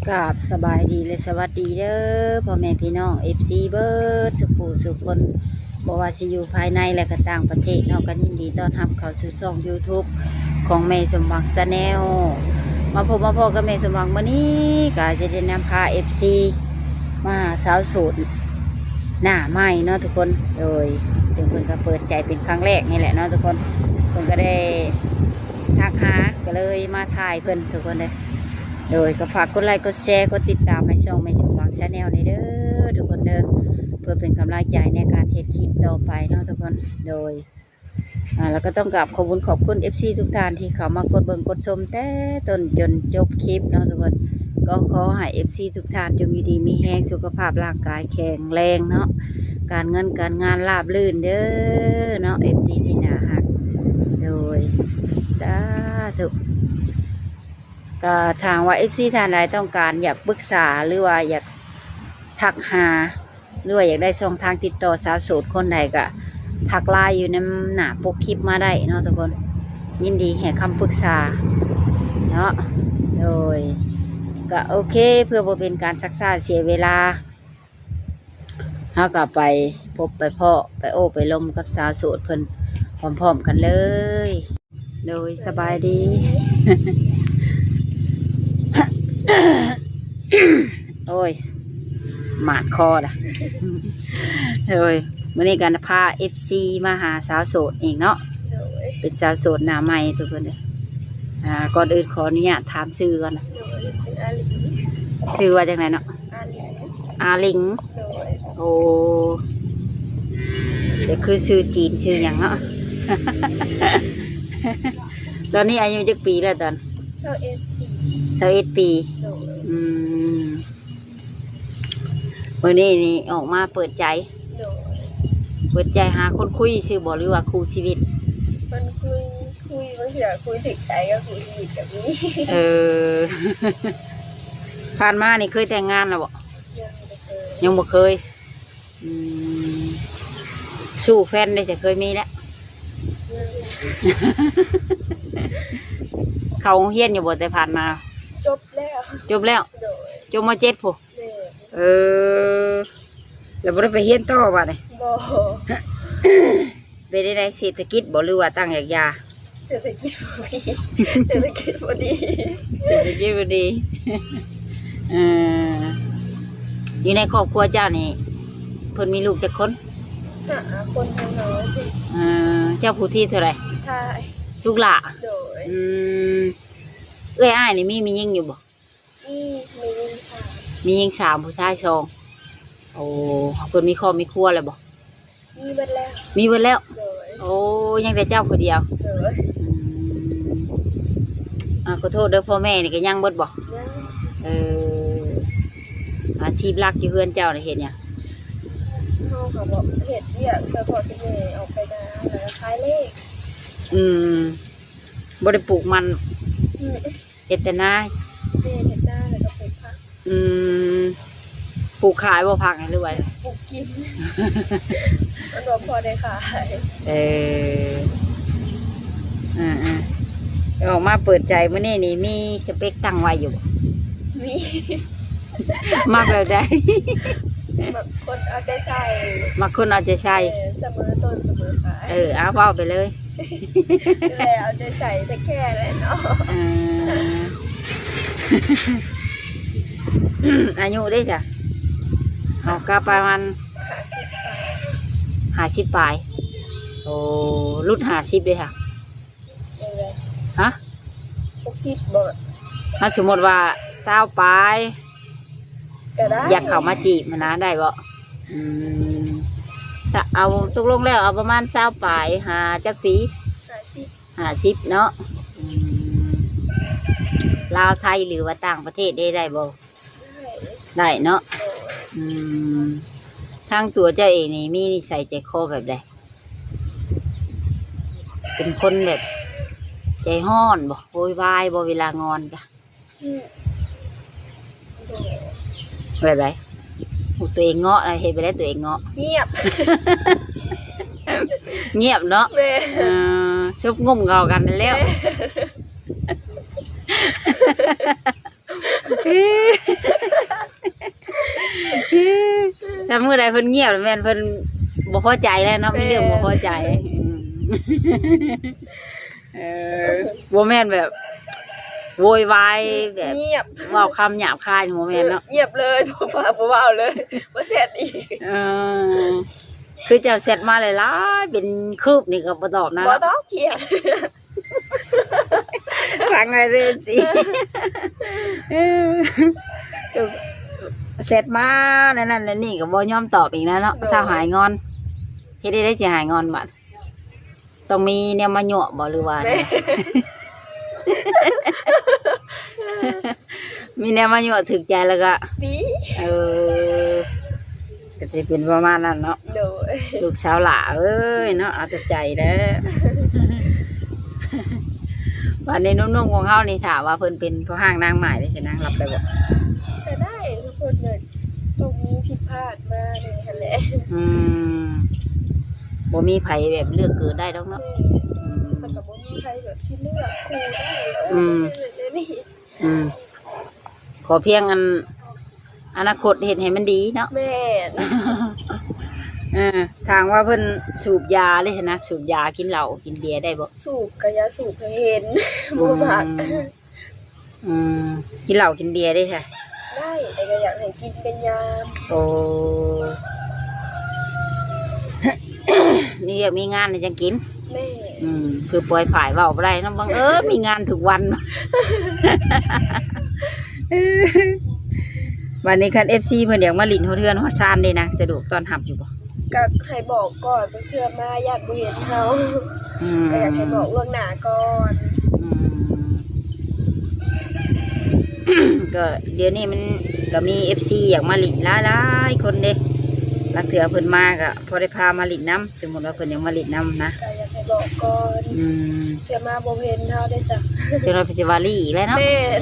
ກາບສະບາຍດີ ແລະ ສະຫວັດດີເດີ ພໍ່ແມ່ພີ່ນ້ອງ ເອັຟຊີ ເບິດສູ່ຜູ້ສູ່ຄົນ ບໍ່ວ່າຊິຢູ່ພາຍໃນ ແລະ ກໍຕ່າງປະເທດເນາະ, ກໍຍິນດີຕ້ອນຮັບເຂົ້າສູ່ຊ່ອງຢູທູບຂອງແມ່ສົມຫວັງ Channel. ມາພົບມາພໍ້ກັບແມ່ສົມຫວັງມື້ນີ້ ກໍຈະໄດ້ນຳພາ ເອັຟຊີ ມາຫາສາວໂສດໜ້າໃໝ່ເນາະທຸກຄົນ. ໂດຍ ເຊິ່ງເພິ່ນກໍເປີດໃຈເປັນຄັ້ງແລກນີ້ແຫຼະເນາະທຸກຄົນ, ເພິ່ນກໍໄດ້ທັກຫາ ກໍເລີຍມາຖ່າຍເພິ່ນທຸກຄົນເດີ. ໂດຍ ກໍຝາກກົດໄລ ກົດແຊ ກົດຕິດຕາມໃຫ້ຊ່ອງແມ່ສົມຫວັງ Channel ນີ້ເດີທຸກຄົນເດີ ເພື່ອເປັນກຳລັງໃຈໃນການເຮັດຄລິບຕໍ່ໄປເນາະທຸກຄົນ. ໂດຍ ອ່າ ແລ້ວກໍຕ້ອງກາບຂອບຄຸນຂອບຄຸນ ເອັຟຊີ ທຸກທ່ານທີ່ເຂົ້າມາກົດເບິ່ງກົດຊົມແຕ່ຕົ້ນຈົນຈົບຄລິບເນາະທຸກຄົນ. ກໍຂໍໃຫ້ ເອັຟຊີ ທຸກທ່ານຈົ່ງຢູ່ດີມີແຮງ ສຸຂະພາບຮ່າງກາຍແຂງແຮງເນາະ, ການເງິນການງານລາບລື່ນເດີເນາະ ເອັຟຊີ ທີ່ໜ້າຮັກ. ໂດຍ ສາທຸ. ກໍຖ້າຫາກວ່າ ເອັຟຊີ ທ່ານໃດຕ້ອງການຢາກປຶກສາ ຫຼືວ່າຢາກທັກຫາ ຫຼືວ່າຢາກໄດ້ຊ່ອງທາງຕິດຕໍ່ສາວໂສດຄົນໃດ ກໍທັກ LINE ຢູ່ນຳໜ້າປົກຄລິບມາໄດ້ເນາະທຸກຄົນ, ຍິນດີໃຫ້ຄຳປຶກສາເນາະ. ໂດຍ ກໍໂອເຄ ເພື່ອບໍ່ເປັນການຊັກຊ້າເສຍເວລາ ເຮົາກໍໄປພົບໄປພໍ້ ໄປໂອ້ໄປລົມກັບສາວໂສດເພິ່ນພ້ອມໆກັນເລີຍ. ໂດຍ ສະບາຍດີ. ໂອ້ຍ ໝາດຄໍລະ. ໂດຍ ມື້ນີ້ກໍພາ ເອັຟຊີ ມາຫາສາວໂສດອີກເນາະ. ໂດຍ ເປັນສາວໂສດໜ້າໃໝ່ທຸກຄົນເດີ. ອ່າ ກ່ອນອື່ນຂໍອະນຸຍາດຖາມຊື່ກ່ອນນະ. ໂດຍ ຊື່ອາລິງ. ຊື່ວ່າຈັ່ງໃດເນາະ? ອາລິງ. ອາລິງ. ໂດຍ ໂອ້ ແຕ່ຄືຊື່ຈີນຊື່ຫຍັງເນາະ. ຕອນນີ້ອາຍຸຈັກປີແລ້ວຕອນ? ຊາວເອັດປີ. ຊາວເອັດປີ. ໂດຍ ອືມ ມື້ນີ້ນີ້ອອກມາເປີດໃຈ. ໂດຍ ເປີດໃຈຫາຄົນຄຸຍຊື່ບໍ່ ຫຼືວ່າຄູ່ຊີວິດ? ຄົນຄຸຍ ຄຸຍ ບາງເທື່ອຄຸຍຖືກໃຈກັບຄູ່ຊີວິດກໍມີ. ເອີ ຜ່ານມານີ້ເຄີຍແຕ່ງງານແລ້ວບໍ່? ຍັງບໍ່ເຄີຍ. ຍັງບໍ່ເຄີຍ. ອືມ ສູ້ແຟນໄດ້ ຈະເຄີຍມີແລ້ວ? ຍັງ. ເຂົ້າໂຮງຮຽນຢູ່ບໍ່ແຕ່ຜ່ານມາ? ຈົບແລ້ວ. ຈົບແລ້ວ? ໂດຍ ຈົບ ມ.ເຈັດ ພຸ້ນ. ແມ່ນ. ເອີ ແລ້ວບໍ່ໄດ້ໄປຮຽນຕໍ່ບາດນີ້? ບໍ່. ເປັນໃດ ເສດຖະກິດບໍ່ ຫຼືວ່າຕັ້ງຢາກຢາ? ເສດຖະກິດບໍ່ດີ. ເສດຖະກິດບໍ່ດີ. ເສດຖະກິດບໍ່ດີ. ເອີ ຢູ່ໃນຄອບຄົວເຈົ້ານີ້ ເພິ່ນມີລູກຈັກຄົນ? ຫ້າຄົນ ຍັງນ້ອຍ. ເອີ ເຈົ້າຜູ້ທີເທົ່າໃດ? ທ້າຍ. ລູກຫຼ້າ? ໂດຍ. ອືມ ເອື້ອຍອ້າຍນີ້ມີແມ່ຍິງຢູ່ບໍ່? ມີ ມີຍິງສາມ. ມີຍິງສາມ ຜູ້ຊາຍສອງ. ໂອ້ ເພິ່ນມີຄອບມີຄົວແລ້ວບໍ່? ມີເບິດແລ້ວ. ມີເບິດແລ້ວ? ໂດຍ. ໂອ້ ຍັງແຕ່ເຈົ້າຜູ້ດຽວ? ໂດຍ. ອືມ ອ່າ ຂໍໂທດເດີ ພໍ່ແມ່ນີ້ກໍຍັງເບິດບໍ່? ຍັງ. ເອີ ອາຊີບຫຼັກຢູ່ເຮືອນເຈົ້ານະເຮັດຫຍັງ? ເຮົາກໍບໍ່ເຮັດວຽກ ສະເພາະທີ່ແມ່ອອກໄປນາ ແລ້ວກໍຂາຍເລກ. ອືມ ບໍ່ໄດ້ປູກມັນ? ອືມ. ເຮັດແຕ່ນາ. ແມ່ເຮັດນາ ແລ້ວກໍປູກຜັກ. ອືມ ປູກຂາຍບໍ່ຜັກນີ້ ຫຼືວ່າປູກກິນ? ມັນບໍ່ພໍໄດ້ຂາຍ. ເອີ ເອີໆ ອອກມາເປີດໃຈມື້ນີ້ນີ້ ມີສະເປັກຕັ້ງໄວ້ຢູ່ບໍ່? ມີ. ມັກແບບໃດ? ມັກຄົນເອົາໃຈໃສ່. ມັກຄົນເອົາໃຈໃສ່. ເອີ ສະເໝີຕົ້ນສະເໝີປາຍ. ເອີ ເອົາ ເວົ້າໄປເລີຍ. ດູແລເອົາໃຈໃສ່ ເທກແຄແຫຼະເນາະ. ເອີ ອາຍຸເດ້ຊະ? ເຮົາກໍປະມານຫ້າສິບປາຍ. ຫ້າສິບປາຍ. ໂອ້ ຫຼຸດຫ້າສິບເດ້ຊະ? ເອີ ຮະ? ຫົກສິບບໍ່? ຖ້າສົມມຸດວ່າຊາວປາຍ ກໍໄດ້ ຢາກເຂົ້າມາຈີບຫັ້ນນະ ໄດ້ບໍ່? ອືມ ສະ ເອົາ ຕົກລົງແລ້ວເອົາປະມານຊາວປາຍ ຫາຈັກປີ? ຫ້າສິບ. ຫ້າສິບເນາະ. ອືມ ລາວ ໄທ ຫຼືວ່າຕ່າງປະເທດເດ້ ໄດ້ບໍ່? ໄດ້. ໄດ້ເນາະ. ໂດຍ. ອືມ ທາງຕົວເຈົ້າເອງນີ້ມີນິໄສໃຈຄໍແບບໃດ? ເປັນຄົນແບບໃຈຮ້ອນບໍ່? ໂວຍວາຍບໍ່ ເວລາງອນກະ? ອືມ ໂດຍ. ແບບໃດ? ໂອ້ ຕົວເອງເງາະ ເຮັດແບບໃດຕົວເອງເງາະ? ງຽບ. ງຽບເນາະ. ແມ່ນ. ເອີ ຊຸບງຸ້ມເຂົ້າກັນແລ້ວ. ແມ່ນ. ເອີ ມື້ໃດເພິ່ນງຽບແມ່ນເພິ່ນບໍ່ພໍໃຈແລ້ວເນາະ ມີເລື່ອງບໍ່ພໍໃຈ. ແມ່ນ ອືມ ເອີ ບໍ່ແມ່ນແບບໂວຍວາຍແບບງຽບ ເວົ້າຄຳຫຍາບຄາຍ ບໍ່ແມ່ນເນາະ ງຽບເລີຍ ບໍ່ປາກບໍ່ເວົ້າເລີຍ ບໍ່ແຊັດອີກ. ເອີ ຄືເຈົ້າແຊັດມາຫຼາຍໆ ເປັນຄືບນີ້ກໍບໍ່ຕອບນະ ບໍ່ຕອບ ກຽດ. ຟັງໄວ້ເດີ ເອັຟຊີ ເອີ ແຊັດມາແນວນັ້ນແນວນີ້ກໍບໍ່ຍອມຕອບອີກນະເນາະ. ໂດຍ ຖ້າຫາຍງອນ ເຮັດໄດ້ ຊິຫາຍງອນບາດ ຕ້ອງມີແນວມາຍົວະບໍ່ ຫຼືວ່າ ແມ່ນ ມີແນວມາຍົວະຖືກໃຈແລ້ວກໍ ເອີ ກໍຊິເປັນປະມານນັ້ນເນາະ. ໂດຍ ລູກສາວຫຼ້າເອີຍເນາະ ເອົາແຕ່ໃຈແລ້ວ. ບາດນີ້ໜຸ່ມໆຂອງເຮົານີ້ ຖ້າວ່າເພິ່ນເປັນພໍ່ຮ້າງນາງໝ້າຍນີ້ ຊິນາງຮັບໄດ້ບໍ່? ກໍໄດ້ ທຸກຄົນກໍຕ້ອງມີຜິດພາດມານີ້ຫັ້ນແຫຼະ. ອືມ ບໍ່ມີໃຜແບບເລືອກເກີດໄດ້ດອກເນາະ. ແມ່ນ ອືມ ມັນກໍບໍ່ມີໃຜແບບຊິເລືອກຄູ່ໄດ້. ອືມ ແນວນີ້ ອືມ ຂໍພຽງອັນ ອະນາຄົດເຮັດໃຫ້ມັນດີເນາະ. ແມ່ນ ເອີ ຖ້າຫາກວ່າເພິ່ນສູບຢາເລີຍນະ ສູບຢາ ກິນເຫຼົ້າ ກິນເບຍໄດ້ບໍ່? ສູບກໍຢ່າສູບໃຫ້ເຫັນ ອືມ ບໍ່ມັກ. ອືມ ກິນເຫຼົ້າກິນເບຍເດ້ຊະ? ໄດ້ ແຕ່ກໍຢາກໃຫ້ກິນເປັນຍາມ. ໂອ້ ມີວຽກມີງານຈັ່ງກິນ. ແມ່ນ ອືມ ຄືປ່ອຍຝ້າຍເວົ້າບໍ່ໄດ້ເນາະ ບັງເອີນມີງານທຸກວັນ. ບາດນີ້ຄັນເອັຟຊີເພິ່ນຢາກມາຫຼິ້ນຮອດເຮືອນຮອດຊານເດ້ນະ ສະດວກຕ້ອນຮັບຢູ່ບໍ່? ກໍໃຫ້ບອກກ່ອນ ເພື່ອມາຢ້ານບໍ່ເຫັນເຮົາ. ອືມ ກໍຢາກໃຫ້ບອກລ່ວງໜ້າກ່ອນ. ອືມ ກໍດຽວນີ້ມັນກໍມີເອັຟຊີຢາກມາຫຼິ້ນຫຼາຍໆຄົນເດ້ ລາງເທື່ອເພິ່ນມາກໍພໍໄດ້ພາມາຫຼິ້ນນຳ. ສົມມຸດວ່າເພິ່ນຍັງມາຫຼິ້ນນຳນະ ກໍຢາກໃຫ້ບອກກ່ອນ. ອືມ ເທື່ອມາບໍ່ເຫັນເຮົາໄດ້ຊະ ເຈົ້ານ້ອຍເພິ່ນຊິວ່າລີ້ອີກແລ້ວເນາະ. ແມ່ນ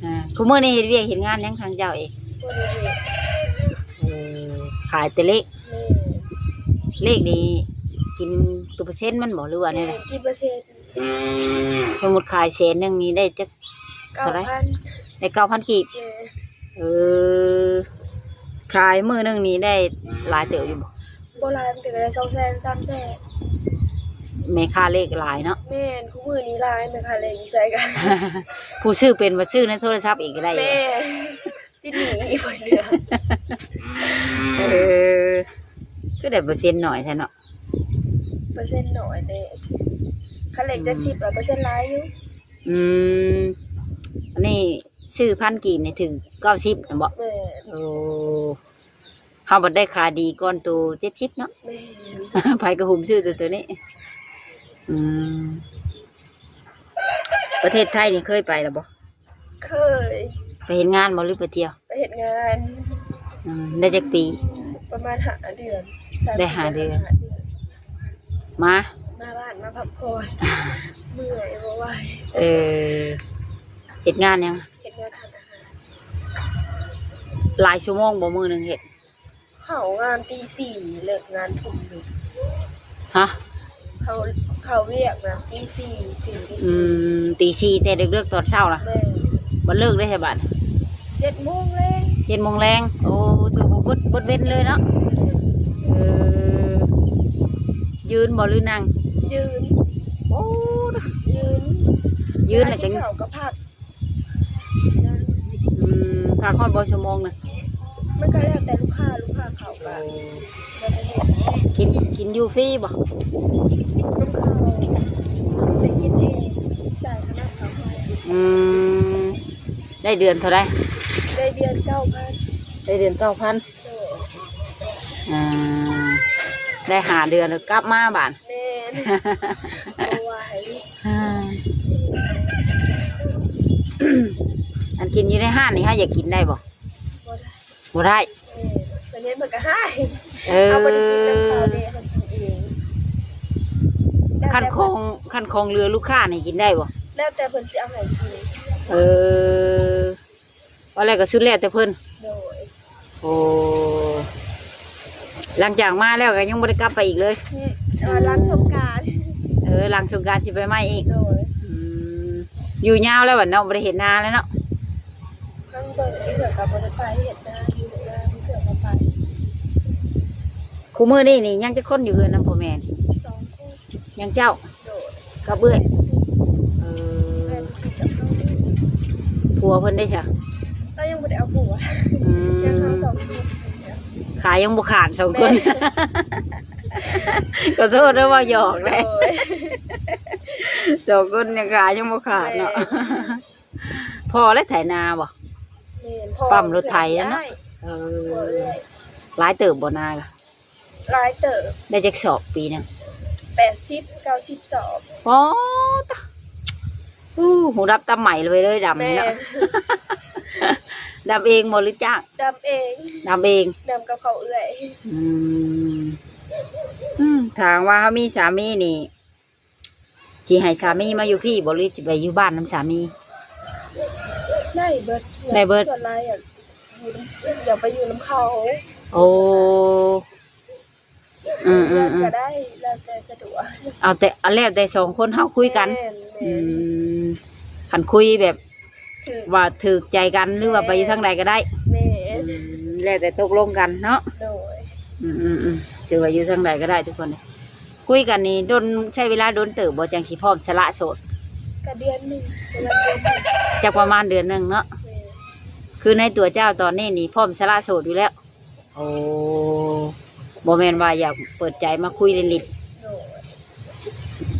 ອ່າ ຄູ່ມື້ນີ້ເຮັດວຽກເຮັດງານຫຍັງທາງເຈົ້າເອງ? ບໍ່ໄດ້ເຮັດ. ເອີ ຂາຍແຕ່ເລກ. ແມ່ນ ເລກນີ້ກິນເປັນເປີເຊັນມັນບໍ່ ຫຼືວ່າແນວໃດ? ແມ່ນ ກິນເປີເຊັນ. ສົມມຸດຂາຍແສນໜຶ່ງນີ້ໄດ້ຈັກເທົ່າໃດ? ເກົ້າພັນ. ໄດ້ເກົ້າພັນກີບ. ແມ່ນ ເອີ ຂາຍມື້ໜຶ່ງນີ້ໄດ້ຫຼາຍເຕີບຢູ່ບໍ່? ບໍ່ຫຼາຍ ບາງເທື່ອກໍໄດ້ສອງແສນ ສາມແສນ. ແມ່ຄ້າເລກຫຼາຍເນາະ. ແມ່ນ ຄູ່ມື້ນີ້ຫຼາຍ ແມ່ຄ້າເລກຢູ່ໃສກໍ ຜູ້ຊື້ເປັນ ມາຊື້ໃນໂທລະສັບອີກກໍໄດ້. ແມ່ນ ຕິດໜີ້ອີກເພິ່ນເດ. ເອີ ຄືໄດ້ເປີເຊັນໜ້ອຍແທ້ເນາະ. ເປີເຊັນໜ້ອຍເດ້ ຄັນເລກເຈັດສິບ ອືມ ລະເປີເຊັນຫຼາຍຢູ່. ອືມ ອັນນີ້ ຊື້ພັນກີບນີ້ຖືກເກົ້າສິບແມ່ນບໍ່? ແມ່ນ ໂອ້ ເຮົາບັດໄດ້ຂາຍດີກ່ອນໂຕເຈັດສິບເນາະ. ແມ່ນ ໃຜກໍຫຸ້ມຊື້ແຕ່ໂຕນີ້. ອືມ ປະເທດໄທນີ້ເຄີຍໄປແລ້ວບໍ່? ເຄີຍ. ໄປເຮັດງານບໍ່ ຫຼືໄປທ່ຽວ? ໄປເຮັດງານ. ອືມ ໄດ້ຈັກປີ? ປະມານຫ້າເດືອນ. ໄດ້ຫ້າເດືອນ ຫ້າເດືອນ. ມາ ມາບ້ານ ມາພັກຜ່ອນ ເມື່ອຍ ບໍ່ໄຫວ. ເອີ ເຮັດງານຫຍັງ? ເຮັດງານຮ້ານອາຫານ. ຫຼາຍຊົ່ວໂມງບໍ່ ມື້ໜຶ່ງເຮັດ? ເຂົ້າງານຕີສີ່ ເລີກງານທຸ່ມໜຶ່ງ. ຮະ? ເຂົ້າ ເຂົ້າວຽກນະ ຕີສີ່ເຖິງຕີສີ່. ອືມ ຕີສີ່ແຕ່ເລິກໆ ຕອນເຊົ້ານະ. ແມ່ນ ບັດເລີກເດ້ໃສບາດ? ເຈັດໂມງແລງ. ເຈັດໂມງແລງ. ໂອ້ ຖືວ່າເບິດ ເບິດເວັນເລີຍເນາະ. ເອີ ຢືນບໍ່ ຫຼືນັ່ງ? ຢືນ. ໂອ້ ຢືນ ຢືນແລ້ວກໍກິນເຂົ້າກໍພັກ. ອືມ ພັກຮອດບໍ່ຊົ່ວໂມງນະ? ມັນກໍແລ້ວແຕ່ລູກຄ້າ ລູກຄ້າເຂົ້າກໍ ໂອ້ ແລ້ວແຕ່ເຮັດ. ກິນ ກິນຢູ່ຟຣີບໍ່? ນຳເຂົາ ໄດ້ກິນເອງ ຈ່າຍຄ່ານຳເຂົາ. ອືມ ໄດ້ເດືອນເທົ່າໃດ? ໄດ້ເດືອນເກົ້າພັນ. ໄດ້ເດືອນເກົ້າພັນ. ໂດຍ. ອ່າ ໄດ້ຫ້າເດືອນແລ້ວກັບມາບາດ. ແມ່ນ ບໍ່ໄຫວ. ອ່າ ອັນກິນຢູ່ໃນຮ້ານນີ້ ເຮົາຢາກກິນໄດ້ບໍ່? ບໍ່ໄດ້. ບໍ່ໄດ້. ແມ່ນ ເພິ່ນເຫັນເພິ່ນກໍຮ້າຍ. ເອີ ເຮົາບໍ່ໄດ້ກິນນຳເຂົາເດ້ ເຮົາກິນເອງ. ຄັນຂອງ ຄັນຂອງເຫຼືອລູກຄ້ານີ້ກິນໄດ້ບໍ່? ແລ້ວແຕ່ເພິ່ນຊິເອົາໃຫ້ກິນ. ເອີ ວ່າແລ້ວກໍສຸດແລ້ວແຕ່ເພິ່ນ. ໂດຍ. ໂອ້ ຫຼັງຈາກມາແລ້ວກໍຍັງບໍ່ໄດ້ກັບໄປອີກເລີຍ? ອືມ ແຕ່ວ່າຫຼັງສົງການ. ເອີ ຫຼັງສົງການຊິໄປໃໝ່ອີກ. ໂດຍ. ອືມ ຢູ່ຍາວແລ້ວບັດເນາະ ບໍ່ໄດ້ເຫັນໜ້າແລ້ວເນາະ. ທາງເບິ່ງອີກເທື່ອກໍບໍ່ໄດ້ໄປເຮັດນາ ຢູ່ນາອີກເທື່ອກໍໄປ. ຄູ່ມື້ນີ້ນີ້ຍັງຈັກຄົນຢູ່ເຮືອນນຳພໍ່ແມ່ນີ້? ສອງຄົນ. ຍັງເຈົ້າ? ໂດຍ. ກັບເອື້ອຍ? ເອີ ແມ່ນ. ຜົວເພິ່ນເດ້ຊະ? ລາວຍັງບໍ່ໄດ້ເອົາຜົວ. ອືມ ຍັງເຮົາສອງຄົນ. ຂາຍັງບໍ່ຂາດສອງຄົນ. ແມ່ນ. ຂໍໂທດເດີ ເວົ້າຫຍອກເດ້. ໂດຍ. ສອງຄົນຍັງຂາຍັງບໍ່ຂາດເນາະ. ແມ່ນ. ພໍ່ແລະໄຖນາບໍ່? ແມ່ນ. ປ້ຳລົດໄຖແລ້ວເນາະ. ເອີ ພໍ່ເອື້ອຍ. ຫຼາຍເຕີບບໍ່ນາ? ຫຼາຍເຕີບ. ໄດ້ຈັກສອບປີໜຶ່ງ? ແປດສິບ ເກົ້າສິບສອບ. ໂອ້ ຕາ ໂອ້ ຫູດັບຕາໄໝເລີຍ ດຳເນາະ. ແມ່ນ. ດຳເອງບໍ່ ຫຼືຈ້າງ? ດຳເອງ. ດຳເອງ. ດຳກັບເຂົາເອື້ອຍ. ອືມ ອືມ ຖ້າຫາກວ່າເຮົາມີສາມີນີ້ ຊິໃຫ້ສາມີມາຢູ່ພີ້ບໍ່ ຫຼືຊິໄປຢູ່ບ້ານນຳສາມີ? ໄດ້ເບິດ. ໄດ້ເບິດ. ສ່ວນຫຼາຍ ຢາກຢູ່ນຳ ຢາກໄປຢູ່ນຳເຂົາ. ໂອ້ ອືມໆໆ ກໍໄດ້ ແລ້ວແຕ່ສະດວກ. ເອົາແຕ່ ເອົາແລ້ວແຕ່ສອງຄົນເຮົາຄຸຍກັນ. ແມ່ນໆ. ອືມ ຄັນຄຸຍແບບ ຖືກ ວ່າຖືກໃຈກັນ ຫຼືວ່າໄປຢູ່ທາງໃດກໍໄດ້. ແມ່ນ. ອືມ ແລ້ວແຕ່ຕົກລົງກັນເນາະ. ໂດຍ. ອືມໆໆ ຖືວ່າຢູ່ທາງໃດກໍໄດ້ທຸກຄົນ. ຄຸຍກັນນີ້ດົນ ໃຊ້ເວລາດົນເຕີບບໍ່ ຈັ່ງຊິພ້ອມສະຫຼະໂສດ? ກໍເດືອນໜຶ່ງ ປະມານເດືອນໜຶ່ງ. ຈັກປະມານເດືອນໜຶ່ງເນາະ. ແມ່ນ. ຄືໃນຕົວເຈົ້າຕອນນີ້ນີ້ພ້ອມສະຫຼະໂສດຢູ່ແລ້ວ? ໂອ້ ບໍ່ແມ່ນວ່າຢາກເປີດໃຈມາຄຸຍຫຼິ້ນໆ. ໂດຍ.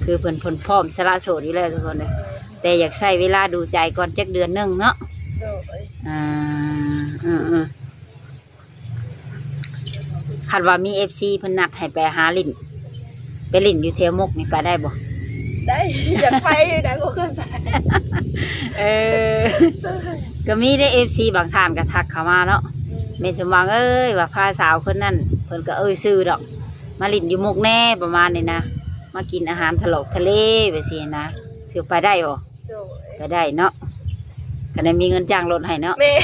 ຄືເພິ່ນ ເພິ່ນພ້ອມສະຫຼະໂສດຢູ່ແລ້ວທຸກຄົນເອີຍ ແຕ່ຢາກໃຊ້ເວລາດູໃຈກ່ອນຈັກເດືອນໜຶ່ງເນາະ. ໂດຍ. ອ່າ ເອີໆ ຄັນວ່າມີເອັຟຊີເພິ່ນນັດໃຫ້ໄປຫາຫຼິ້ນ ໄປຫຼິ້ນຢູ່ແຖວມຸກນີ້ ໄປໄດ້ບໍ່? ໄດ້. ຢາກໄປຢູ່ໃດ ບໍ່ເຄີຍໄປ. ເອີ ກໍມີເດ້ ເອັຟຊີບາງທ່ານກໍທັກເຂົ້າມາເນາະ. ອືມ. ແມ່ສົມຫວັງເອີຍ ວ່າພາສາວຄົນນັ້ນ ເພິ່ນກໍເອີ່ຊື່ດອກ ມາຫຼິ້ນຢູ່ມຸກແດ່ ປະມານນີ້ນະ ມາກິນອາຫານທະເລາະທະເລ ແບບຊີ້ນະ. ຖືໄປໄດ້ບໍ່? ໂດຍ. ໄປໄດ້ເນາະ ກໍໄດ້ມີເງິນຈ້າງລົດໃຫ້ເນາະ. ແມ່ນ.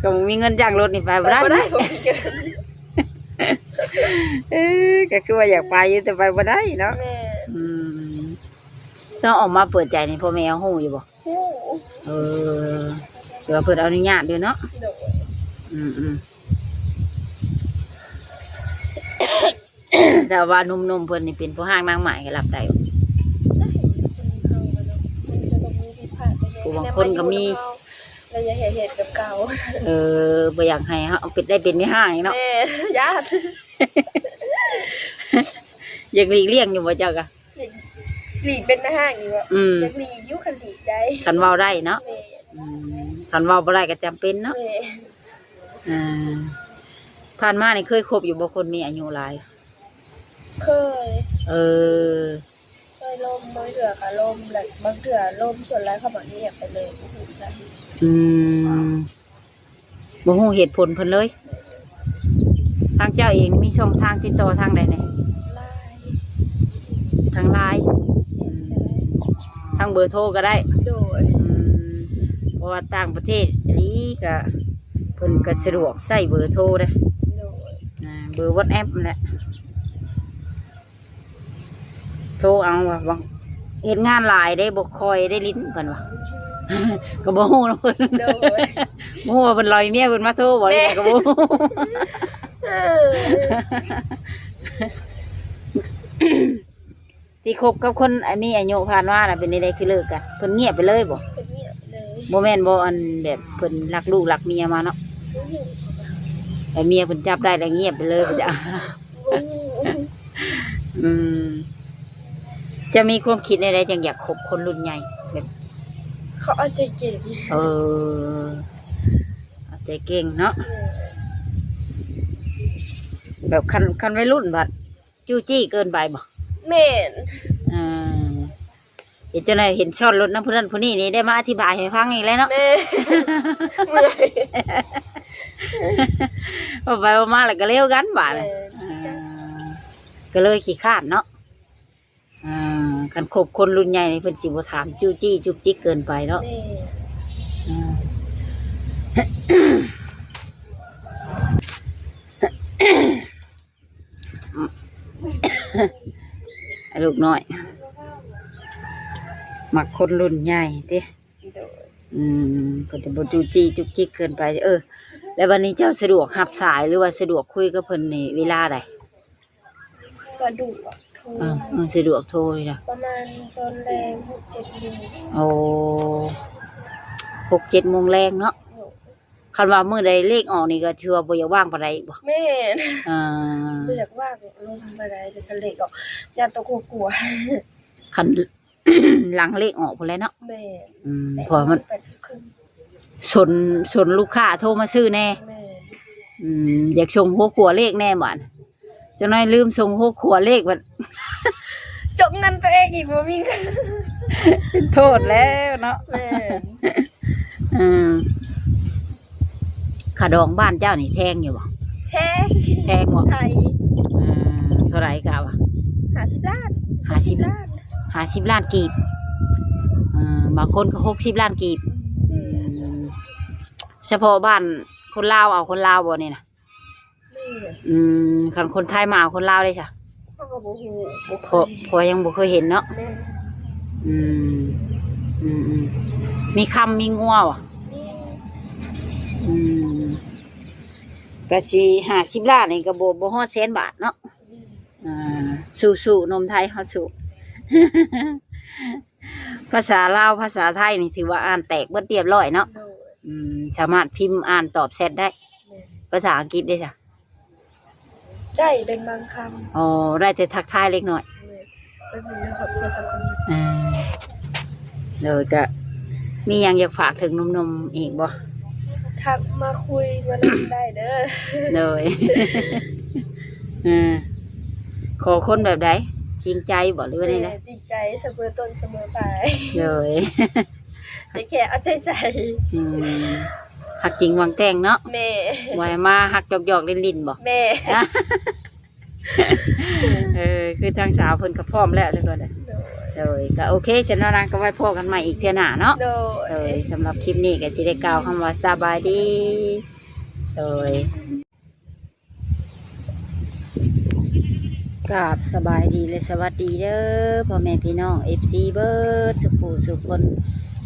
ກໍບໍ່ມີເງິນຈ້າງລົດນີ້ໄປບໍ່ໄດ້. ໄປບໍ່ໄດ້ ບໍ່ມີເງິນ. ເອີ ກໍຄືວ່າຢາກໄປຢູ່ ແຕ່ໄປບໍ່ໄດ້ເນາະ. ແມ່ນ. ອືມ ຕ້ອງອອກມາເປີດໃຈໃຫ້ພໍ່ແມ່ເຮົາຮູ້ຢູ່ບໍ່? ຮູ້. ເອີ ແຕ່ວ່າເພິ່ນອະນຸຍາດຢູ່ເນາະ. ໂດຍ. ອືມໆ ຖ້າວ່າໜຸ່ມໆເພິ່ນນີ້ເປັນພໍ່ຮ້າງນາງໝ້າຍກໍຮັບໄດ້ບໍ່? ໄດ້. ເຮົາກໍຕ້ອງ ມັນກໍຕ້ອງມີຜິດພາດໄປແດ່. ຜູ້ບາງຄົນກໍມີ ແນມມາຢູ່ນຳເຮົາ ແລ້ວຢ່າໃຫ້ເຮັດແບບເກົ່າ. ເອີ ບໍ່ຢາກໃຫ້ເຮົາເປັນ ໄດ້ເປັນແມ່ຮ້າງອີກເນາະ. ແມ່ນ. ຢ້ານ. ຢາກຫຼີກລ່ຽງຢູ່ບໍ່ເຈົ້າກະ? ຢາກຫຼີກເປັນແມ່ຮ້າງຢູ່. ອືມ. ຢາກຫຼີກຢູ່ ຄັນຫຼີກໄດ້ ຄັນເວົ້າໄດ້ເນາະ. ແມ່ນ. ອືມ ຄັນເວົ້າບໍ່ໄດ້ກໍຈຳເປັນເນາະ. ແມ່ນ. ອ່າ ຜ່ານມານີ້ເຄີຍຄົບຢູ່ບໍ່ ຄົນມີອາຍຸຫຼາຍ? ເຄີຍ. ເອີ ເຄີຍລົມ ບາງເທື່ອກໍລົມ ແລະບາງເທື່ອລົມ ສ່ວນຫຼາຍເຂົາມັກງຽບໄປເລີຍ ບໍ່ຮູ້ສາເຫດ. ອືມ ບໍ່ຮູ້ເຫດຜົນເພິ່ນເລີຍ. ທາງເຈົ້າເອງມີຊ່ອງທາງຕິດຕໍ່ທາງໃດແດ່? ລາຍ. ທາງລາຍ. ອືມ ທາງເບີໂທກໍໄດ້. ໂດຍ. ອືມ ເພາະວ່າຕ່າງປະເທດອີ່ຫຼີກໍ ເພິ່ນກໍສະດວກໃຊ້ເບີໂທເດ້. ໂດຍ. ອ່າ ເບີວັອດແອັບຫັ້ນແຫຼະ. ໂທເອົາວ່າ ບາງ ເຮັດງານຫຼາຍເດ້ ບໍ່ຄ່ອຍໄດ້ຫຼິ້ນ ເພິ່ນວ່າ. ກໍບໍ່ຮູ້ນຳເພິ່ນ. ໂດຍ. ບໍ່ຮູ້ວ່າເພິ່ນລອຍເມຍເພິ່ນມາໂທບໍ່ ແມ່ນ ນີ້ກໍບໍ່ຮູ້. ເອີ ທີ່ຄົບກັບຄົນ ອາ ມີອາຍຸຜ່ານມານະ ເປັນແນວໃດ ຄືເລີກກັນ? ເພິ່ນງຽບໄປເລີຍບໍ່? ເພິ່ນງຽບໄປເລີຍ. ບໍ່ແມ່ນບໍ່ ອັນແບບເພິ່ນລັກລູກລັກເມຍມາເນາະ? ບໍ່ຮູ້. ແລ້ວເມຍເພິ່ນຈັບໄດ້ແລ້ວງຽບໄປເລີຍບໍ່? ບໍ່ຮູ້. ອືມ ເຈົ້າມີຄວາມຄິດແນວໃດຈັ່ງຢາກຄົບຄົນລຸ້ນໃຫຍ່ ແບບ ເຂົາເອົາໃຈເກັ່ງ. ເອີ ເອົາໃຈເກັ່ງເນາະ. ແມ່ນ. ແບບຄັນ ຄັນໄວລຸ້ນບັດຈູ້ຈີ້ເກີນໄປບໍ່? ແມ່ນ. ເອີ ເຮັດຈັ່ງໃດ ເຫັນຊ້ອນລົດນຳຜູ້ນັ້ນຜູ້ນີ້ນີ້ ໄດ້ມາອະທິບາຍໃຫ້ຟັງອີກແລ້ວເນາະ. ແມ່ນ. ເມື່ອຍ. ເວົ້າໄປເວົ້າມາແລ້ວກໍເລວກັນບາດນີ້. ແມ່ນ. ອ່າ ກໍເລີຍຂີ້ຄ້ານເນາະ. ອ່າ ຄັນຄົບຄົນລຸ້ນໃຫຍ່ນີ້ ເພິ່ນຊິບໍ່ຖາມຈູ້ຈີ້ຈຸກຈິກເກີນໄປເນາະ. ແມ່ນ. ອ່າ ລູກນ້ອຍ ມັກຄົນລຸ້ນໃຫຍ່ຕິ? ໂດຍ. ອືມ ເພິ່ນຈະບໍ່ຈູ້ຈີ້ຈຸກຈິກເກີນໄປ. ເອີ ແລ້ວບັດນີ້ເຈົ້າສະດວກຮັບສາຍ ຫຼືວ່າສະດວກຄຸຍກັບເພິ່ນນີ້ເວລາໃດ? ສະດວກໂທ ເອີ ເອີ ສະດວກໂທນີ້ນະ ປະມານຕອນແລງຫົກເຈັດໂມງ. ໂອ້ ຫົກເຈັດໂມງແລງເນາະ. ໂດຍ. ຄັນວ່າມື້ໃດເລກອອກນີ້ກໍຖືວ່າບໍ່ຢາກວ່າງປານໃດອີກບໍ່? ແມ່ນ. ອ່າ ບໍ່ຢາກວ່າງລົມປານໃດ ແຕ່ຄັນເລກອອກ ຢ້ານຕົກຫົວກົວ. ຄັນຫຼັງເລກອອກພຸ້ນແຫຼະເນາະ. ແມ່ນ. ອືມ ແປດ ເພາະວ່າມັນ ແປດໂມງເຄິ່ງ ສົນ ສົນລູກຄ້າໂທມາຊື້ແດ່. ແມ່ນ. ອືມ ຢາກສົ່ງຫົວຂົວເລກແດ່ບາດ ຈັກໜ້ອຍລືມສົ່ງຫົວຂົວເລກບັດ ຈົກເງິນຕົວເອງອີກ ບໍ່ມີເງິນ ເປັນໂທດແລ້ວເນາະ. ແມ່ນ. ເອີ ຄ່າດອງບ້ານເຈົ້ານີ້ແພງຢູ່ບໍ່? ແພງ. ແພງບໍ່? ໄທ. ເອີ ເທົ່າໃດກະວ່າ? ຫ້າສິບລ້ານ. ຫ້າສິບ ຫ້າສິບລ້ານ ຫ້າສິບລ້ານກີບ. ເອີ ບາງຄົນກໍຫົກສິບລ້ານກີບ. ອືມ ສະເພາະບ້ານຄົນລາວເອົາຄົນລາວບໍ່ນີ້ນະ? ແມ່ນ. ອືມ ຄັນຄົນໄທມາເອົາຄົນລາວເດ້ຊະ? ເຮົາກໍບໍ່ຮູ້ ບໍ່ເຄີຍ ເພາະ ເພາະຍັງບໍ່ເຄີຍເຫັນເນາະ. ແມ່ນ. ອືມ ອືມໆ ມີຄຳມີງົວບໍ່? ມີ. ອືມ ກະຊິຫ້າສິບລ້ານນີ້ກະບໍ່ ບໍ່ຮອດແສນບາດເນາະ. ອືມ ອ່າ ສູ້ໆ ໜຸ່ມໄທເຮົາສູ້. ພາສາລາວພາສາໄທນີ້ຖືວ່າອ່ານແຕກເບິດລຽບລ້ອຍເນາະ. ໂດຍ. ອືມ ສາມາດພິມອ່ານຕອບແຊັດໄດ້. ແມ່ນ. ພາສາອັງກິດເດ້ຊະ? ໄດ້ເປັນບາງຄຳ. ອໍ ໄດ້ແຕ່ທັກທາຍເລັກນ້ອຍ. ແມ່ນ. ໄປເບິ່ງໃນໂທລະສັບ. ເອີ ໂດຍ. ກະມີຫຍັງຢາກຝາກເຖິງໜຸ່ມໆອີກບໍ່? ທັກມາຄຸຍມາຫຼິ້ນໄດ້ເດີ. ໂດຍ. ເອີ ຂໍຄົນແບບໃດ? ຈິງໃຈບໍ່ ຫຼືວ່າແນວໃດ? ແມ່ນ ຈິງໃຈ ສະເໝີຕົ້ນສະເໝີປາຍ. ໂດຍ. ແຕ່ແຄ່ເອົາໃຈໃສ່. ອືມ ຮັກຈິງຫວັງແຕ່ງເນາະ. ແມ່ນ. ບໍ່ໃຫ້ມາຮັກຢອກໆຫຼິ້ນໆບໍ່? ແມ່ນ. ເອີ ຄືທາງສາວເພິ່ນກໍພ້ອມແລ້ວທຸກຄົນ. ໂດຍ. ໂດຍ ກໍໂອເຄຊັ້ນເນາະນາງ ກໍໄວ້ພໍ້ກັນໃໝ່ອີກເທື່ອໜ້າເນາະ. ໂດຍ. ໂດຍ ສຳລັບຄລິບນີ້ກໍຊິໄດ້ກ່າວຄຳວ່າສະບາຍດີ. ໂດຍ. ກາບສະບາຍດີ ແລະ ສະຫວັດດີເດີ ພໍ່ແມ່ພີ່ນ້ອງ ເອັຟຊີ ເບິດສູ່ຜູ້ສູ່ຄົນ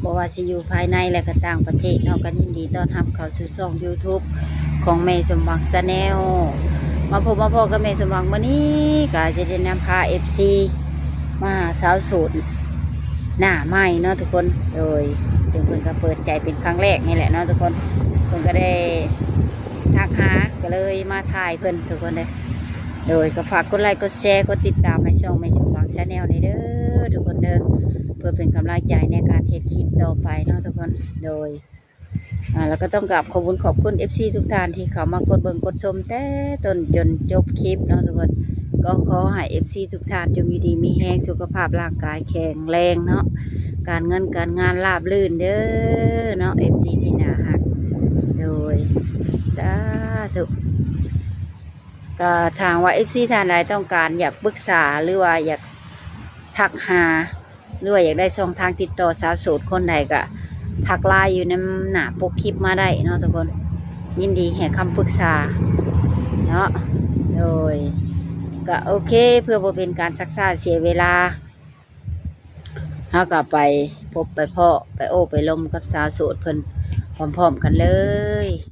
ບໍ່ວ່າຊິຢູ່ພາຍໃນ ແລະ ກໍຕ່າງປະເທດເນາະ. ກໍຍິນດີຕ້ອນຮັບເຂົ້າສູ່ຊ່ອງ YouTube ຂອງແມ່ສົມຫວັງ Channel. ມາພົບມາພໍ້ກັບແມ່ສົມຫວັງມື້ນີ້ ກໍຈະໄດ້ນຳພາ ເອັຟຊີ ມາຫາສາວໂສດໜ້າໃໝ່ເນາະທຸກຄົນ. ໂດຍ ເຊິ່ງເພິ່ນກໍເປີດໃຈເປັນຄັ້ງແລກນີ້ແຫຼະເນາະທຸກຄົນ. ເພິ່ນກໍໄດ້ທັກຫາ ກໍເລີຍມາຖ່າຍເພິ່ນທຸກຄົນເດີ. ໂດຍ ກໍຝາກກົດໄລ ກົດແຊ ກົດຕິດຕາມໃຫ້ຊ່ອງແມ່ສົມຫວັງ Channel ນີ້ເດີທຸກຄົນເດີ ເພື່ອເປັນກຳລັງໃຈໃນການເຮັດຄລິບຕໍ່ໄປເນາະທຸກຄົນ. ໂດຍ ອ່າ ແລ້ວກໍຕ້ອງກາບຂອບຄຸນຂອບຄຸນ ເອັຟຊີ ທຸກທ່ານທີ່ເຂົ້າມາກົດເບິ່ງກົດຊົມແຕ່ຕົ້ນຈົນຈົບຄລິບເນາະທຸກຄົນ. ກໍຂໍໃຫ້ ເອັຟຊີ ທຸກທ່ານຈົ່ງຢູ່ດີມີແຮງ ສຸຂະພາບຮ່າງກາຍແຂງແຮງເນາະ ການເງິນການງານລາບລື່ນເດີເນາະ ເອັຟຊີ ທີ່ໜ້າຮັກ. ໂດຍ ສາທຸ. ກໍຖ້າຫາກວ່າ ເອັຟຊີ ທ່ານໃດຕ້ອງການຢາກປຶກສາ ຫຼືວ່າຢາກທັກຫາ ຫຼືວ່າຢາກໄດ້ຊ່ອງທາງຕິດຕໍ່ສາວໂສດຄົນໃດ ກໍທັກ LINE ຢູ່ນຳໜ້າປົກຄລິບມາໄດ້ເນາະທຸກຄົນ. ຍິນດີໃຫ້ຄຳປຶກສາເນາະ. ໂດຍ ກໍໂອເຄ ເພື່ອບໍ່ເປັນການຊັກຊ້າເສຍເວລາ ເຮົາກໍໄປພົບໄປພໍ້ ໄປໂອ້ໄປລົມກັບສາວໂສດເພິ່ນພ້ອມໆກັນເລີຍ.